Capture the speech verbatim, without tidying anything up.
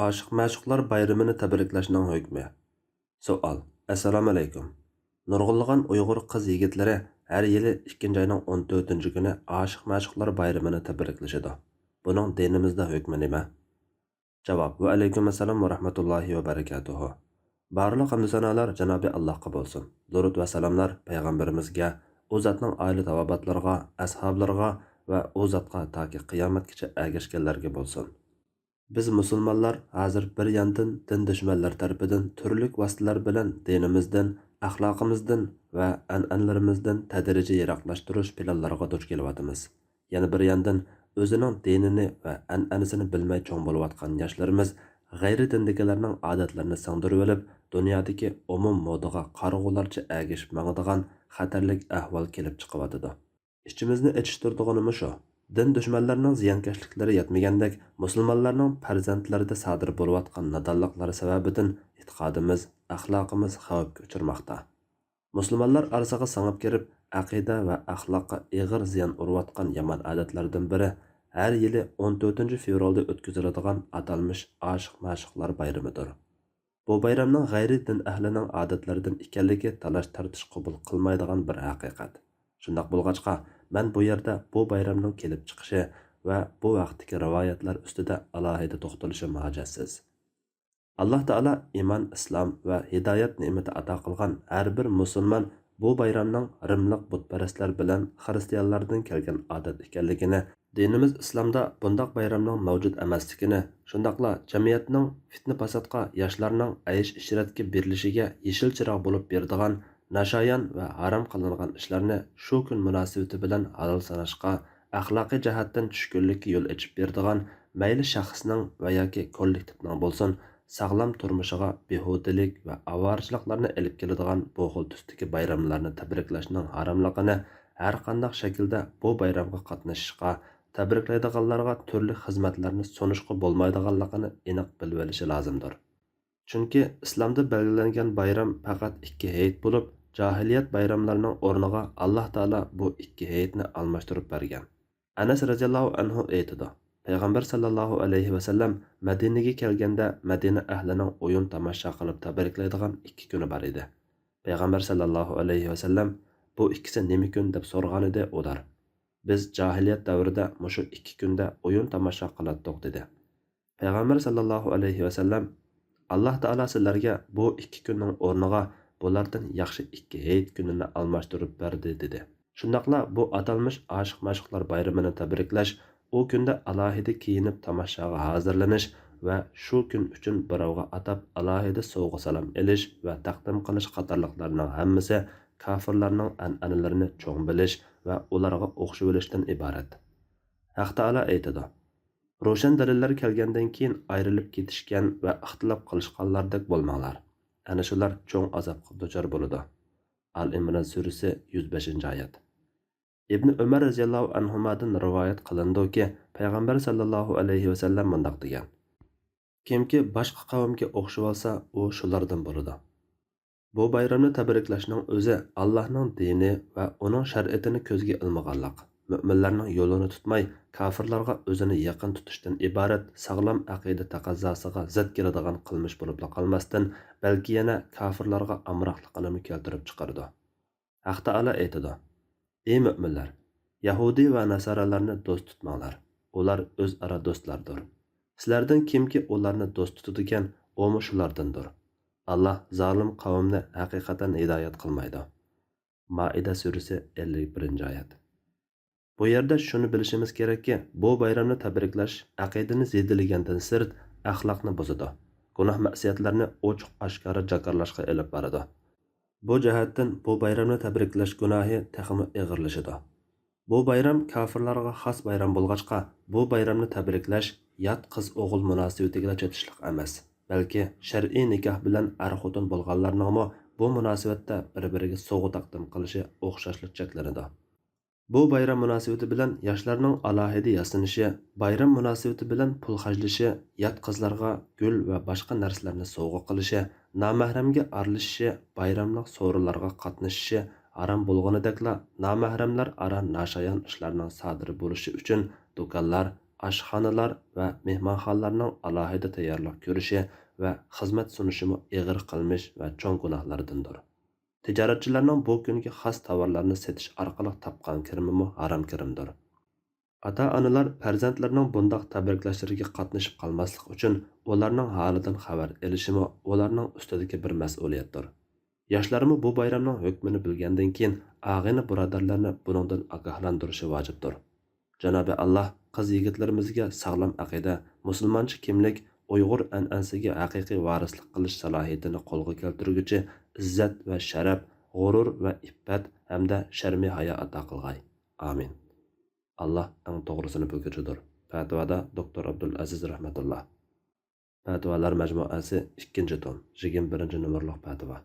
ئاشىق-مەشۇقلار بايرىمىنى تەبرىكلەشنىڭ ھۆكمى. سوئال. ئەسسالامۇئەلەيكۇم. نۇرغۇنلىغان ئۇيغۇر قىز-يىگىتلىرى ھەر يىلى ئىككىنچى ئاينىڭ ئون تۆتىنچى كۈنى ئاشىق-مەشۇقلار بايرىمىنى تەبرىكلىشىدۇ. بۇنىڭ دىنىمىزدا ھۆكمى نېمە؟ جاۋاب. ۋەئەلەيكۇم ئەسسالام ۋەرەھمەتۇللاھى ۋەبەرىكاتۇھۇ. بارلىق ھەمدۇسانالار جانابى ئاللاھقا بولسۇن. دۇرۇت ۋە سالاملار پەيغەمبىرىمىزگە، ئۇ زاتنىڭ ئائىلە تاۋابىئاتلىرىغا، ئەسھابلىرىغا ۋە ئۇ زاتقا تاكى قىيامەتكىچە ئەگەشكەنلەرگە بولسۇن. بىز مۇسۇلمانلار ھازىر بىر ياندىن دىن دۈشمەنلىرى تەرىپىدىن تۈرلۈك ۋاسىتىلەر بىلەن دىنىمىزدىن، ئەخلاقىمىزدىن ۋە ئەنئەنىلىرىمىزدىن تەدرىجىي يىراقلاشتۇرۇش پىلانلىرىغا دۇچ كېلىۋاتىمىز. يەنە بىر ياندىن، ئۆزىنىڭ دىنىنى ۋە ئەنئەنىسىنى بىلمەي چوڭ بولۇۋاتقان ياشلىرىمىز غەيرىي دىندىكىلەرنىڭ ئادەتلىرىنى سىڭدۈرۈۋېلىپ، دۇنيادىكى ئومۇم مودىغا قارىغۇلارچە ئەگىشىپ ماڭىدىغان خەتەرلىك ئەھۋال كېلىپ چىقىۋاتىدۇ. ئىچىمىزنى ئېچىشتۇرىدىغىنىمۇ شۇ. دىن دۈشمەنلىرىنىڭ زىيانكەشلىكلىرى يەتمىگەندەك، مۇسۇلمانلارنىڭ پەرزەنتلىرىدە سادىر بولۇۋاتقان نادانلىقلار سەۋەبىدىن ئېتىقادىمىز، ئەخلاقىمىز خەۋپكە ئۇچرىماقتا. مۇسۇلمانلار ئارىسىغا سىڭىپ كىرىپ، ئەقىدە ۋە ئەخلاققا ئېغىر زىيان ئۇرۇۋاتقان يامان ئادەتلەردىن بىرى، ھەر يىلى ئون تۆتىنچى فېۋرالدا ئۆتكۈزۈلىدىغان ئاتالمىش ئاشىق-مەشۇقلار بايرىمىدۇر. بۇ بايرامنىڭ غەيرىي دىن ئەھلىنىڭ ئادەتلىرىدىن ئىكەنلىكى تالاش-تارتىش قوبۇل قىلمايدىغان بىر ھەقىقەت. شۇنداق بولغاچقا، مەن بۇ يەردە بۇ بايرامنىڭ كېلىپ چىقىشى ۋە بۇ ھەقتىكى رىۋايەتلەر ئۈستىدە ئالاھىدە توختىلىشىم ھاجەتسىز. ئاللاھ تائالا ئىمان، ئىسلام ۋە ھىدايەت نېمىتى ئاتا قىلغان ھەر بىر مۇسۇلمان بۇ بايرامنىڭ رىملىق بۇتپەرەسلەر بىلەن خىرىستىيانلاردىن كەلگەن ئادەت ئىكەنلىكىنى، دىنىمىز ئىسلامدا بۇنداق بايرامنىڭ مەۋجۇت ئەمەسلىكىنى، شۇنداقلا جەمئىيەتنىڭ پىتنە-پاساتقا، ياشلارنىڭ ئەيش-ئىشرەتكە بېرىلىشىگە يېشىل چىراغ بولۇپ بېرىدىغان ناشايان ۋە ھارام قىلىنغان ئىشلارنى شۇ كۈن مۇناسىۋىتى بىلەن ھالال ساناشقا، ئەخلاقىي جەھەتتىن چۈشكۈنلۈككە يول ئېچىپ بېرىدىغان مەيلى شەخسنىڭ ۋە ياكى كوللېكتىپنىڭ بولسۇن، ساغلام تۇرمۇشىغا بىھۇدىلىك ۋە ئاۋارىچىلىقلارنى ئېلىپ كېلىدىغان بۇ خىل تۈستىكى بايراملارنى تەبرىكلەشنىڭ ھاراملىقىنى، ھەرقانداق شەكىلدە بۇ بايرامغا قاتنىشىشقا، تەبرىكلەيدىغانلارغا تۈرلۈك خىزمەتلەرنى سۇنۇشقا بولمايدىغانلىقىنى ئېنىق بىلىۋېلىشى لازىمدۇر. چۈنكى ئىسلامدا بەلگىلەنگەن بايرام پەقەت ئىككى ھېيت بولۇپ، جاھىلىيەت بايراملىرىنىڭ ئورنىغا ئاللاھ تائالا بۇ ئىككى ھېيتنى ئالماشتۇرۇپ بەرگەن. ئەنەس رەزىياللاھۇ ئەنھۇ ئېيتىدۇ، پەيغەمبەر ساللاللاھۇ ئەلەيھى ۋەسەللەم مەدىنىگە كەلگەندە مەدىنە ئەھلىنىڭ ئويۇن تاماشا قىلىپ تەبرىكلەيدىغان ئىككى كۈنى بار ئىدى. پەيغەمبەر ساللاللاھۇ ئەلەيھى ۋەسەللەم، بۇ ئىككىسى نېمە كۈن؟ دەپ سورىغانىدى ئۇلار. بىز جاھىلىيەت دەۋرىدە مۇشۇ ئىككى كۈندە ئويۇن تاماشا قىلاتتۇق، دېدى. پەيغەمبەر ساللاللاھۇ ئەلەيھى ۋەسەللەم، ئاللاھ تائالا سىلەرگە بۇ ئىككى كۈننىڭ ئورنىغا بۇلاردىن ياخشى ئىككى ھېيت كۈنىنى ئالماشتۇرۇپ بەردى، دېدى. شۇنداقلا بۇ ئاتالمىش ئاشىق-مەشۇقلار بايرىمىنى تەبرىكلەش، ئۇ كۈندە ئالاھىدە كىيىنىپ تاماشاغا ھازىرلىنىش ۋە شۇ كۈن ئۈچۈن بىراۋغا ئاتاپ ئالاھىدە سوۋغا-سالام ئېلىش ۋە تەقدىم قىلىش قاتارلىقلارنىڭ ھەممىسى كاپىرلارنىڭ ئەنئەنىلىرىنى چوڭ بىلىش ۋە ئۇلارغا ئوخشىۋېلىشتىن ئىبارەت. ھەق تائالا ئېيتىدۇ، روشەن دەلىللەر كەلگەندىن كېيىن ئايرىلىپ كېتىشكەن ۋە ئىختىلاپ قىلىشقانلاردەك بولماڭلار. ئەنە شۇلار چوڭ ئازابقا دۇچار بولىدۇ. ئال ئىمران سۈرىسى، يۈز بەشىنچى ئايەت. ئىبنى ئۆمەر رەزىياللاھۇ ئەنھۇمادىن رىۋايەت قىلىنىدۇكى، پەيغەمبەر ساللاللاھۇ ئەلەيھى ۋەسەللەم مۇنداق دېگەن، كىمكى باشقا قەۋمگە ئوخشىۋالسا، ئۇ شۇلاردىن بولىدۇ. بۇ بايرامنى تەبرىكلەشنىڭ ئۆزى ئاللاھنىڭ دىنى ۋە ئۇنىڭ شەرىئىتىنى كۆزگە ئىلمىغانلىق، مۆمىنلەرنىڭ يولىنى تۇتماي، كاپىرلارغا ئۆزىنى يېقىن تۇتۇشتىن ئىبارەت ساغلام ئەقىدە تەقەززاسىغا زىت كېلىدىغان قىلمىش بولۇپلا قالماستىن، بەلكى يەنە كاپىرلارغا ئامراقلىقىنىمۇ كەلتۈرۈپ چىقىرىدۇ. ھەق تائالا ئېيتىدۇ، ئى مۆمىنلەر! يەھۇدىي ۋە ناسارالارنى دوست تۇتماڭلار، ئۇلار ئۆزئارا دوستلاردۇر. سىلەردىن كىمكى ئۇلارنى دوست تۇتىدىكەن، ئۇمۇ شۇلاردىندۇر. ئاللاھ زالىم قەۋمنى ھەقىقەتەن ھىدايەت قىلمايدۇ. مائىدە سۈرىسى، ئەللىك بىرىنچى ئايەت. بۇ يەردە شۇنى بىلىشىمىز كېرەككى، بۇ بايرامنى تەبرىكلەش ئەقىدىنى زېدىلىگەندىن سىرت، ئەخلاقنى بۇزىدۇ، گۇناھ-مەسىيەتلەرنى ئوچۇق-ئاشكارا جاكارلاشقا ئېلىپ بارىدۇ. بۇ جەھەتتىن بۇ بايرامنى تەبرىكلەش گۇناھى تېخىمۇ ئېغىرلىشىدۇ. بۇ بايرام كاپىرلارغا خاس بايرام بولغاچقا، بۇ بايرامنى تەبرىكلەش يات قىز-ئوغۇل مۇناسىۋىتىگىلا چېتىشلىق ئەمەس، بەلكى شەرئىي نىكاھ بىلەن ئەر-خوتۇن بولغانلارنىڭمۇ بۇ مۇناسىۋەتتە بىر-بىرىگە سوۋغا تەقدىم قىلىشى ئوخشاشلا چەكلىنىدۇ. بۇ بايرام مۇناسىۋىتى بىلەن ياشلارنىڭ ئالاھىدە ياسىنىشى، بايرام مۇناسىۋىتى بىلەن پۇل خەجلىشى، يات قىزلارغا گۈل ۋە باشقا نەرسىلەرنى سوۋغا قىلىشى، نامەھرەمگە ئارىلىشىشى، بايراملىق سورۇنلارغا قاتنىشىشى ھارام بولغىنىدەكلا، نامەھرەملەر ئارا ناشايان ئىشلارنىڭ سادىر بولۇشى ئۈچۈن دۇكانلار، ئاشخانىلار ۋە مېھمانخانىلارنىڭ ئالاھىدە تەييارلىق كۆرۈشى ۋە خىزمەت سۇنۇشىمۇ ئېغىر قىلمىش ۋە چوڭ گۇناھلاردىندۇر. تىجارەتچىلەرنىڭ بۇ كۈنگە خاس تاۋارلارنى سېتىش ئارقىلىق تاپقان كىرىمىمۇ ھارام كىرىمدۇر. ئاتا-ئانىلار پەرزەنتلىرىنىڭ بۇنداق تەبرىكلەشلىرىگە قاتنىشىپ قالماسلىق ئۈچۈن، ئۇلارنىڭ ھالىدىن خەۋەر ئېلىشىمۇ ئۇلارنىڭ ئۈستىدىكى بىر مەسئۇلىيەتتۇر. ياشلارمۇ بۇ بايرامنىڭ ھۆكمىنى بىلگەندىن كېيىن، ئاغىنە-بۇرادەرلەرنى بۇنىڭدىن ئاگاھلاندۇرۇشى ۋاجىپتۇر. جانابى ئاللاھ قىز يىگىتلىرىمىزگە ساغلام ئەقىدە، مۇسۇلمانچە كىملىك، ئۇيغۇر ئەنئەنىسىگە ھەقىقىي ۋارىسلىق قىلىش سالاھىيىتىنى قولغا كەلتۈرگۈچى ئىززەت ۋە شەرەپ، غۇرۇر ۋە ئىپپەت ھەمدە شەرمى ھايا ئاتا قىلغاي. ئامىن. ئاللاھ ئەڭ توغرىسىنى بىلگۈچىدۇر. پەتىۋادا دوكتور ئابدۇلئەزىز رەھمەتۇللاھ. پەتىۋالار مەجمۇئەسى، ئىككىنچى توم، يىگىرمە بىرىنچى نومۇرلۇق پەتىۋا.